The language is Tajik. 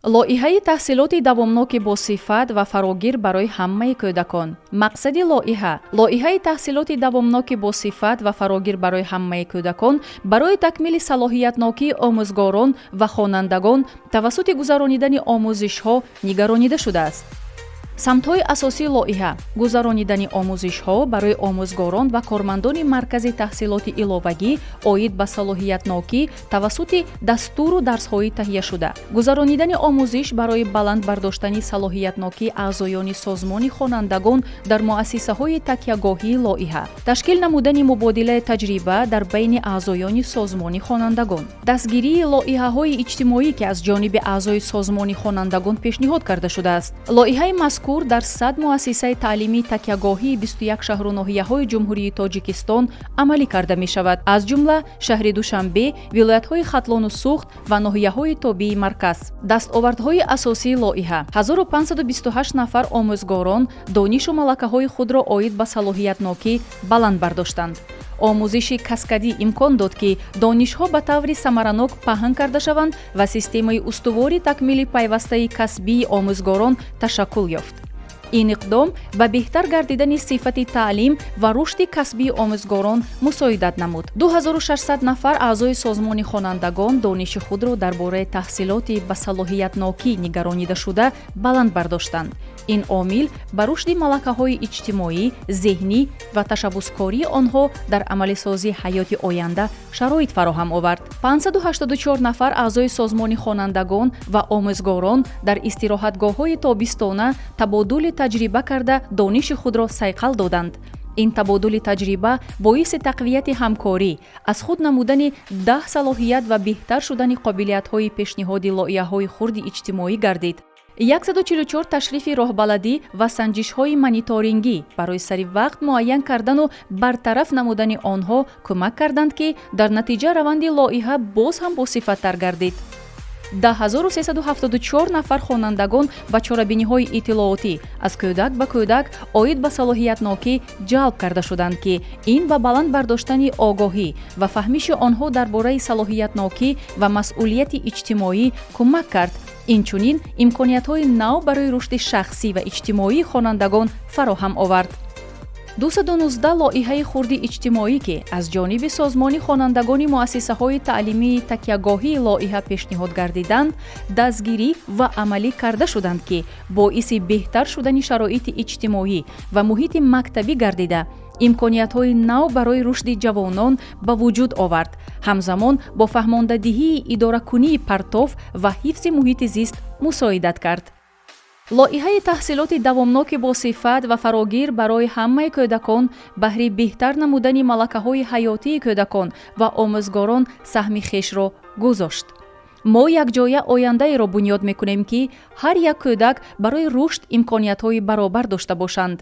Лоиҳаи таҳсилоти давомноки босифат ва фарогир барои ҳамаи кӯдакон. Мақсади лоиҳа. Лоиҳаи таҳсилоти давомноки босифат ва фарогир барои ҳамаи кӯдакон барои такмили салоҳиятнокии омӯзгорон ва хонандагон тавассути гузаронидани омӯзишҳо нигаронида шудааст. Самтҳои асосии лоиҳа: гузаронидани омӯзишҳо барои омӯзгорон ва кормандони маркази таҳсилоти иловагӣ оид ба салоҳиятнокӣ тавассути дастуру дарсҳои таҳияшуда, гузаронидани омӯзиш барои баланд бардоштани салоҳиятнокии аъзоёни созмони хонандагон дар муассисаҳои такягоҳии лоиҳа, ташкил намудани мубодилаи таҷриба дар байни аъзоёни созмони хонандагон, дастгирии лоиҳаҳои иҷтимоӣ, ки аз ҷониби аъзои созмони хонандагон пешниҳод карда шудааст. Лоиҳаи мазкур дар 100 муассисаи таълимии такягоҳии 21 шаҳру ноҳияҳои Ҷумҳурии Тоҷикистон амалӣ карда мешавад, аз ҷумла шаҳри Душанбе, вилоятҳои Хатлону Суғд ва ноҳияҳои тобеи марказ. Дастовардҳои асосии лоиҳа: 1528 нафар омӯзгорон донишу малакаҳои худро оид ба салоҳиятнокӣ баланд бардоштанд. Омӯзиши каскадӣ имкон дод, ки донишҳо ба таври самаранок паҳн карда шаванд ва системаи устувори такмили пайвастаи касбии омӯзгорон ташаккул ёфт. Ин иқдом ба беҳтар гардидани сифати таълим ва рушди касбии омӯзгорон мусоидат намуд. 2600 нафар аъзои созмони хонандагон дониши худро дар бораи таҳсилоти ба салоҳиятнокӣ нигаронидашуда баланд бардоштанд. Ин омил ба рушди малакаҳои иҷтимоӣ, зеҳнӣ ва ташаббускории онҳо дар амалисозии ҳаёти оянда шароит фароҳам овард. 584 нафар аъзои созмони хонандагон ва омӯзгорон дар истироҳатгоҳҳои тобистона табодули таҷриба карда, дониши худро сайқал доданд. Ин табодули таҷриба боиси тақвияти ҳамкорӣ, аз худ намудани 10 салоҳият ва беҳтар шудани қобилиятҳои пешниҳоди лоиҳаҳои хурди иҷтимоӣ гардид. 144 ташрифи роҳбаладӣ ва санҷишҳои мониторингӣ барои сари вақт муайян кардану бартараф намудани онҳо кӯмак карданд, ки дар натиҷа раванди лоиҳа боз ҳам босифаттар гардид. 10 374 нафар хонандагон ба чорабиниҳои иттилоотӣ «Аз кӯдак ба кӯдак» оид ба салоҳиятнокӣ ҷалб карда шуданд, ки ин ба баланд бардоштани огоҳӣ ва фаҳмиши онҳо дар бораи салоҳиятнокӣ ва масъулияти иҷтимоӣ кӯмак кард. Инчунин имкониятҳои нав барои рушди шахсӣ ва иҷтимоии хонандагон фароҳам овард. 219 лоиҳаи хурди иҷтимоӣ, ки аз ҷониби созмони хонандагони муассисаҳои таълимии такягоҳии лоиҳа пешниҳод гардиданд, дастгирӣ ва амалӣ карда шуданд, ки боиси беҳтар шудани шароити иҷтимоӣ ва муҳити мактабӣ гардида, имкониятҳои нав барои рушди ҷавонон ба вуҷуд овард. Ҳамзамон бо фаҳмондадиҳии идоракунии партов ва ҳифзи муҳити зист мусоидат кард. Лоиҳаи таҳсилоти давомноки босифат ва фарогир барои ҳамаи кӯдакон баҳри беҳтар намудани малакаҳои ҳаётии кӯдакон ва омӯзгорон саҳми хешро гузошт. Мо якҷоя ояндаеро бунёд мекунем, ки ҳар як кӯдак барои рушд имкониятҳои баробар дошта бошанд.